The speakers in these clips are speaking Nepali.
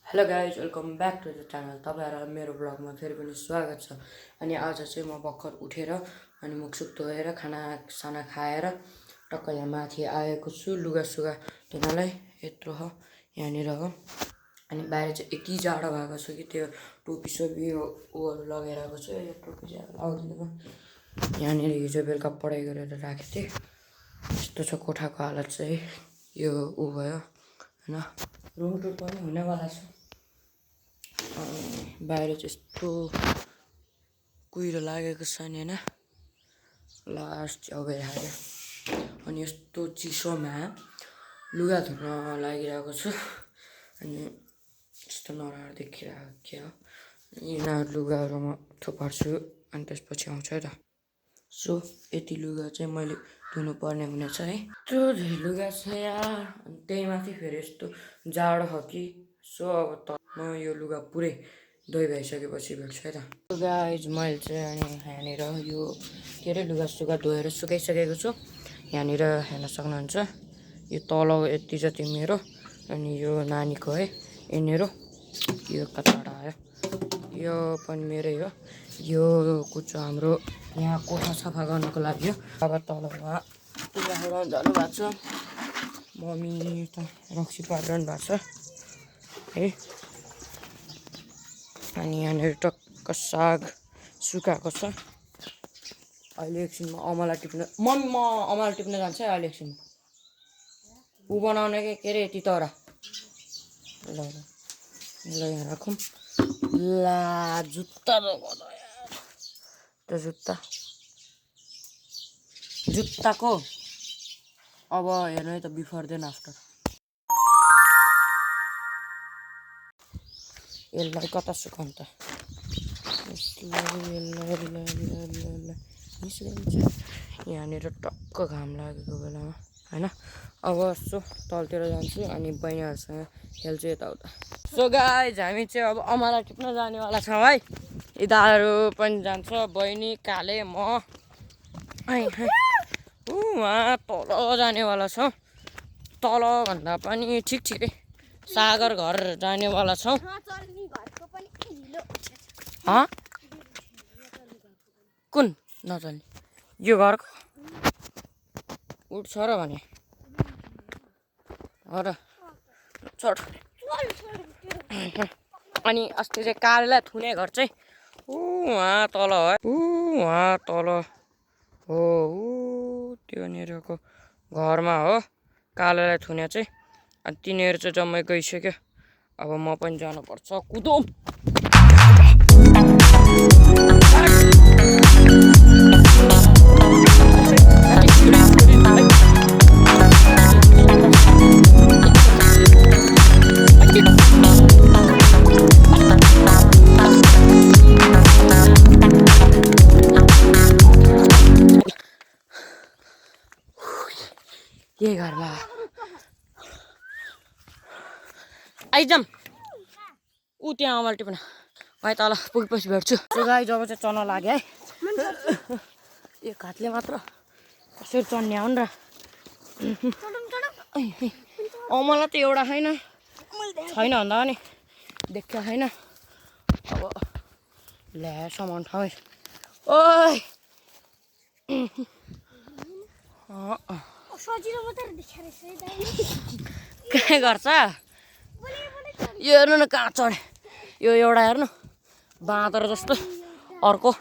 Hello guys welcome back to the channel. तपाईँहरूलाई मेरो ब्लगमा फेरि पनि स्वागत छ। अनि आज चाहिँ म भर्खर उठेर अनि मुखसुख धोएर खानासाना खाएर टक्क यहाँ माथि आएको छु लुगासुगा धुनलाई। यत्रो हो यहाँनिर हो। अनि बाहिर चाहिँ यति जाडो भएको छ कि त्यो टोपी सोपी ऊहरू लगेर आएको छु। यो टोपी चाहिँ लाउँदिनँ। यहाँनिर हिजो बेलुका पढाइ गरेर राखेको थिएँ। यस्तो छ कोठाको हालत चाहिँ। यो ऊ भयो होइन, रुम टुर पनि हुनेवाला छ। बाहिर चाहिँ यस्तो कुहिरो लागेको छ नि होइन, लास्ट च्याउ भइहाल्यो। अनि यस्तो चिसोमा लुगा धुन लागिरहेको छु। अनि यस्तो नराम्रो देखिरहेको के हो। यिनीहरू लुगाहरू म थुपार्छु अनि त्यसपछि आउँछ है त। सो यति लुगा चाहिँ मैले धुनुपर्ने हुनेछ है। त्यो धेरै लुगा छ यार। अनि त्यही माथि फेरि यस्तो जाडो हो कि। सो अब त म यो लुगा पुरै धोइ भइसकेपछि भेट्छु है त। गाइज मैले चाहिँ अनि यहाँनिर यो के अरे लुगासुगा धोएर सुकाइसकेको छु। यहाँनिर हेर्न सक्नुहुन्छ यो तल यति जति मेरो अनि यो नानीको है यिनीहरू यो कताबाट आयो। यो पनि मेरै हो। यो कुचो हाम्रो यहाँ कोठा सफा गर्नको लागि हो। अब तल उहाँ लुगा जानुभएको छ। मम्मी त रक्सी पारिरहनु भएको छ है। अनि यहाँनिर टक्क साग सुकाएको छ। अहिले एकछिनमा अमला टिप्न मम्मी म अमला टिप्न जान्छ है अहिले एकछिनमा। ऊ बनाउने के अरे तितौरा। ल ल ल यहाँ राखौँ। ला जुत्ता त यार, त्यो जुत्ताको अब हेर्नु है त बिफोर देन आफ्टर। यसलाई कता सुकाउनु त, यहाँनिर टक्क घाम लागेको बेलामा होइन। अब यसो तलतिर जान्छु अनि बहिनीहरूसँग खेल्छु यताउता। सो गाइज हामी चाहिँ अब अमला टिप्न जानेवाला छौँ है। यिनीहरू पनि जान्छ, बहिनी काले म उहाँ तल जानेवाला छौँ। तल भन्दा पनि ठिकै सागर घर जानेवाला छौँ। कुन नचल्ने यो घरको उठ्छ र भने हो र छोड। अनि अस्ति चाहिँ कालेलाई थुने घर चाहिँ उहाँ तल है, उहाँ तल हो। त्योनिरको घरमा हो कालेलाई थुने चाहिँ। अनि तिनीहरू चाहिँ जम्मै गइसक्यो। अब म पनि जानुपर्छ कुदौँ। यही घरमा आइजम ऊ त्यहाँ अमला टिप्न मैले तल पुगेपछि भेट्छु। त्यो गाई जब चाहिँ चढ्न लाग्यो है, एक हातले मात्र कसरी चढ्ने हो नि र। अमला त एउटा छैन भन्दा पनि देख्यो छैन। अब ल्याएर सामान ठाउँ ओइ के गर्छ यो हेर्नु न कहाँ चढे। यो एउटा हेर्नु बाँदर जस्तो, अर्को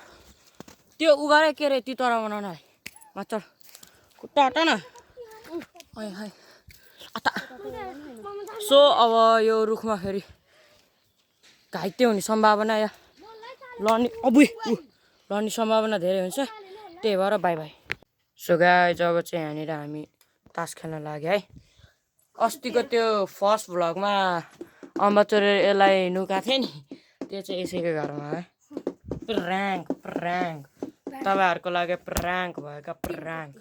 त्यो उगारे के अरे तितौरा बनाउनलाई मात्र खुट्टा हटा न। सो अब यो रुखमा फेरि घाइते हुने सम्भावना या लड्ने सम्भावना धेरै हुन्छ। त्यही भएर बाई बाई। सो गाइज अब चाहिँ यहाँनिर हामी तास खेल्न लाग्यो है। अस्तिको त्यो फर्स्ट भ्लगमा अम्बचोरेर यसलाई नुकाएको थिएँ नि, त्यो चाहिँ यसैको घरमा है। प्राङ्क तपाईँहरूको लागि प्राङ्क भएका प्राङ्क।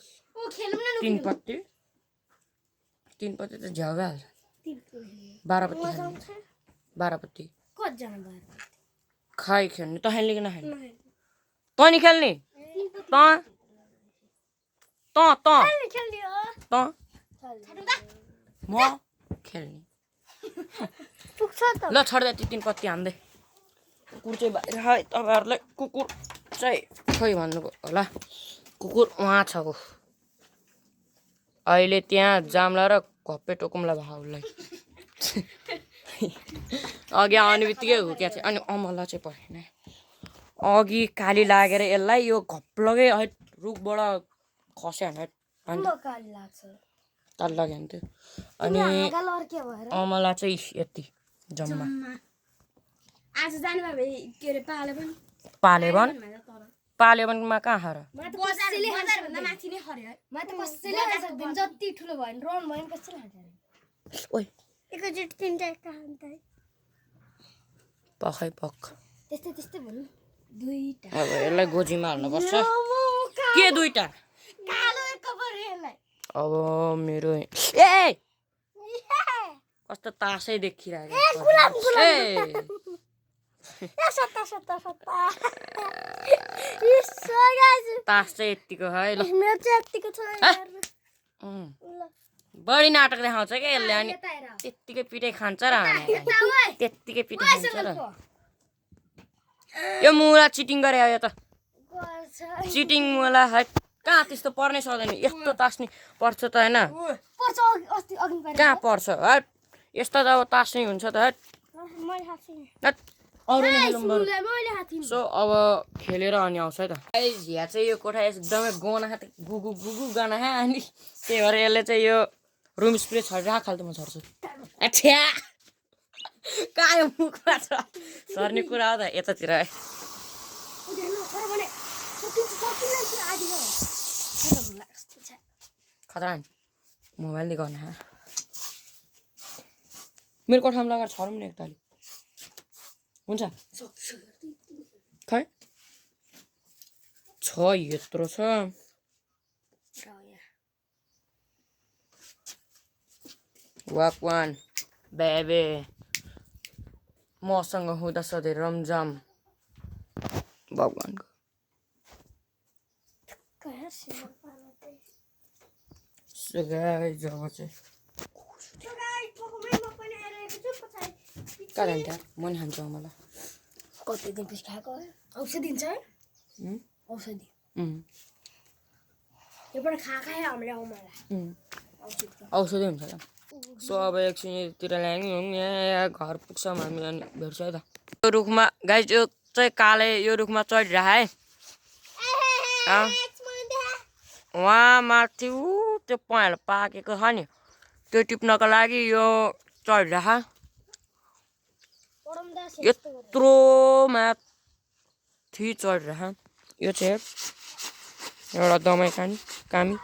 तिन पत्ती त झ्याउ भइहाल्छ। 12 पत्ती 12 पत्ती खै खेल्ने त खेल्ने कि नखेल्ने त नि खेल्ने त म खेल्ने पुग्छ त ल छोड्दै ती 3 पत्ती हान्दै कुकुर चाहिँ बाहिर है तपाईँहरूलाई कुकुर चाहिँ खोइ भन्नु होला कुकुर उहाँ छ ऊ अहिले त्यहाँ जाम्ला र घप्पे टोकुम्ला भयो उसलाई अघि आउने बित्तिकै हुक्या थियो अनि अमला चाहिँ परेन अघि काली लागेर यसलाई यो घप्लगै है रुखबाट खस्यो भने काली लाग्छ काली लाग्यो भने त्यो अनि अमला चाहिँ यति जम्मा आज जाने भए के अरे पालेवनमा कहाँ र जति ठुलो भयो ड्रोन भयो कसैले हाल्छ ओइ एकैचोटि तिनटा कहाँ पखै पख त्यस्तै भन्नु दुईटा अब यसलाई गोजीमा हाल्नुपर्छ के दुईटा कालो एक कभर यसलाई अब मेरो ए कस्तो तासै देखिरहेको तास चाहिँ यतिको है ल बढी नाटक देखाउँछ क्या यसले अनि त्यत्तिकै पिटाइ खान्छ र त्यत्तिकै पिटाइ खान्छ र यो मुला चिटिङ गरे यो त चिटिङ मुला है कहाँ त्यस्तो पर्नै सक्दैन यस्तो तास्नी पर्छ त होइन कहाँ पर्छ है यस्तो त अब तास्नी हुन्छ त है अरू नै खेलौँ बरु सो अब खेलेर अनि आउँछ है त यहाँ चाहिँ यो कोठा एकदमै गना गुगु गुगु गना अनि त्यही भएर यसले चाहिँ यो रुम स्प्रे छरिरहेको खाल्टो म छर्छु अच्छा कहाँ यो मुखमा छ सर्ने कुरा हो त यतातिर है खतरा मोबाइलले गर्न मेरो कोठामा लगाएर छरौँ नि एकताली हुन्छ खै छ यत्रो छ वाकवान बेबे मसँग हुँदा सधैँ रमझम भगवानको जब चाहिँ कहाँ जान्छ म नि खान्छु मलाई कति दिन पछि खाएको औषधि दिन्छ औषधि योबाट खाए हामीले औषधि हुन्छ त सो अब एकछिनतिर ल्यायौँ यहाँ घर पुग्छौँ हामी अनि भेट्छ है त यो रुखमा गाई यो चाहिँ काले यो रुखमा चढिरह है उहाँ माथि त्यो पहेँलो पाकेको छ नि त्यो टिप्नको लागि यो चढिरह यत्रो माथि चढिरह यो चाहिँ एउटा दमाई कामी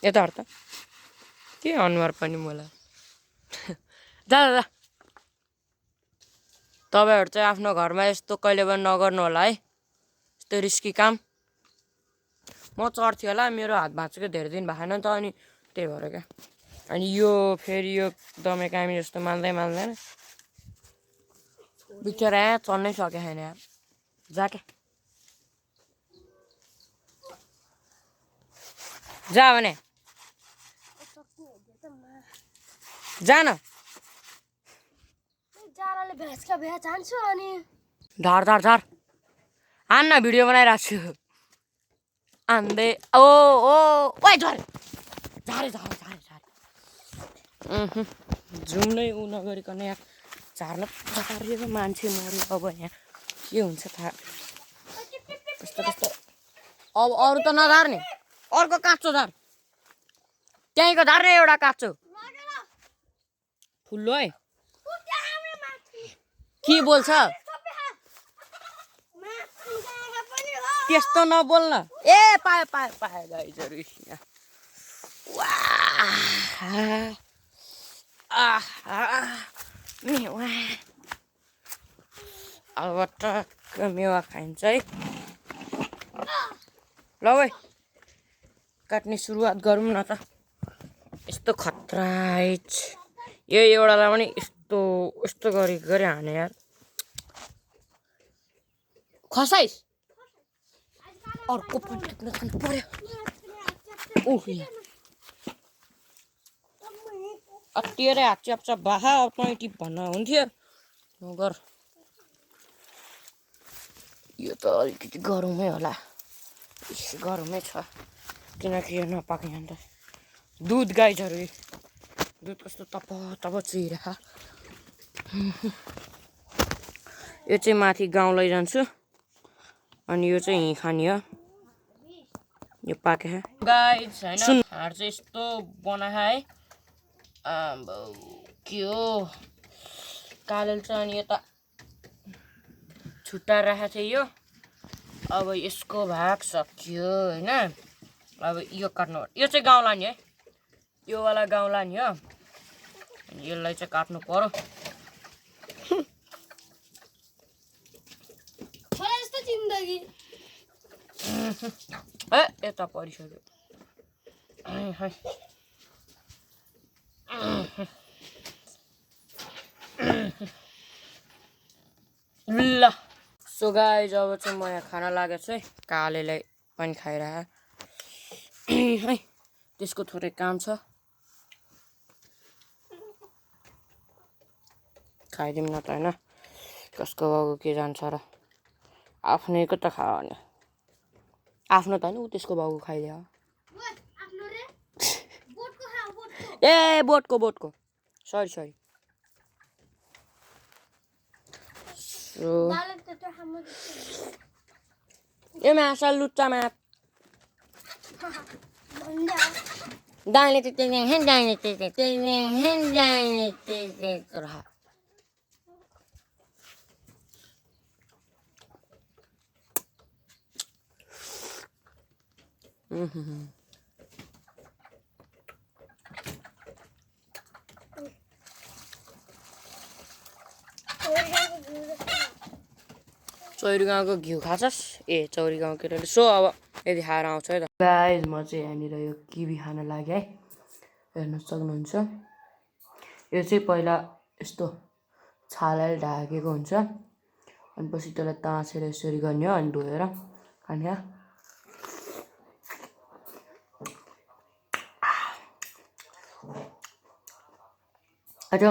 यताहरू त के अनुहार पनि मलाई जा तपाईँहरू चाहिँ आफ्नो घरमा यस्तो कहिले पनि नगर्नु होला है यस्तो रिस्की काम म चढ्थेँ होला मेरो हात भाँचेको धेरै दिन भएन नि त अनि त्यही भएर क्या अनि यो फेरि यो दमाई कामी जस्तो मान्दैन बिचरा यहाँ चढ्नै सकेको छैन यार जा क्या जा भने जा न धर हान्न भिडियो बनाइरहेको छु हान्दै ओ झरे जुम नै उ नगरिकन यहाँ झार्न झारिएको मान्छे मऱ्यो अब यहाँ के हुन्छ थाहा कस्तो अब अरू त नझार्ने अर्को काँचो झार त्यहीँको झार्ने एउटा काँचो ठुलो है के बोल्छ त्यस्तो नबोल्न ए पायो गाइजहरू अब टक्क मेवा खाइन्छ है ल भाइ काट्ने सुरुवात गरौँ न त यस्तो खतरा यो एउटालाई पनि यस्तो गरी हाने यार खसाइस अर्को पनि टिप्न पर्यो अत्तिएरै हात च्याप्चा बाहा तँ टिप भन्न हुन्थ्यो नगर यो त अलिकति गरौँमै होला गरमै छ किनकि यो नपाक्ने अन्त दुध गाईहरू दुध कस्तो तप तप चुहिरहेको यो चाहिँ माथि गाउँ लैजान्छु अनि यो चाहिँ यहीँ खाने हो यो पाके गाइज हैन हाड चाहिँ यस्तो बनाहा है के हो कालेल चाहिँ अनि यता छुट्टा राखेको थियो यो अब यसको भाग सक्यो हैन अब यो काट्नु यो चाहिँ गाउँ लाने है यो वाला गाउँ लाने हो यसलाई चाहिँ काट्नु पर्यो जिन्दगी ए यता परिसक्यो ल सो गाइज अब चाहिँ म यहाँ खाना लागेको छु है कालेलाई पनि खाइरह है त्यसको थोरै काम छ खाइदिउँ न त होइन कसको बाउको के जान्छ र आफ्नैको त खाओ नि आफ्नो त होइन ऊ त्यसको बाउको खाइदियो ए बोटको सरी सरी ए माछा लुच्चामा दाइले चौरी गाउँको घिउ खाछस् ए चौरी गाउँ केटाले सो अब यदि खाएर आउँछ है त गाइज म चाहिँ यहाँनिर यो किवी खान लाग्यो है हेर्न सक्नुहुन्छ यो चाहिँ पहिला यस्तो छालाले ढाकेको हुन्छ अनि पछि त्यसलाई ताछेर यसरी गर्ने हो अनि धोएर खाने अझ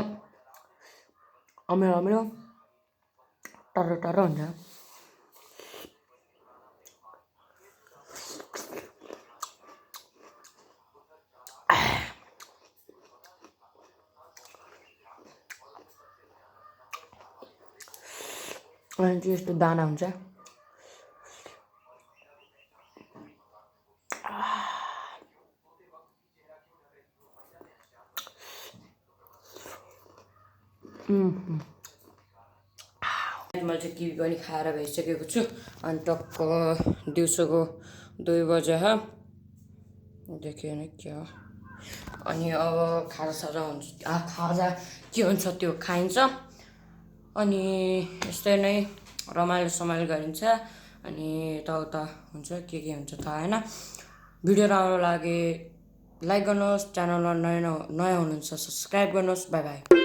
अमिलो टर्रो हुन्छ अनि चाहिँ यस्तो दाना हुन्छ मैले चाहिँ किवी पनि खाएर भइसकेको छु अनि टक्क दिउँसोको 2 बजे देखियो नि के हो अनि अब खाजा हुन्छ खाजा के हुन्छ त्यो खाइन्छ अनि यस्तै नै रमाइलो गरिन्छ अनि यताउता हुन्छ के हुन्छ थाहा हैन भिडियो राम्रो लागे लाइक गर्नुहोस् च्यानलमा नयाँ हुनुहुन्छ सब्स्क्राइब गर्नुहोस् बाइ बाइ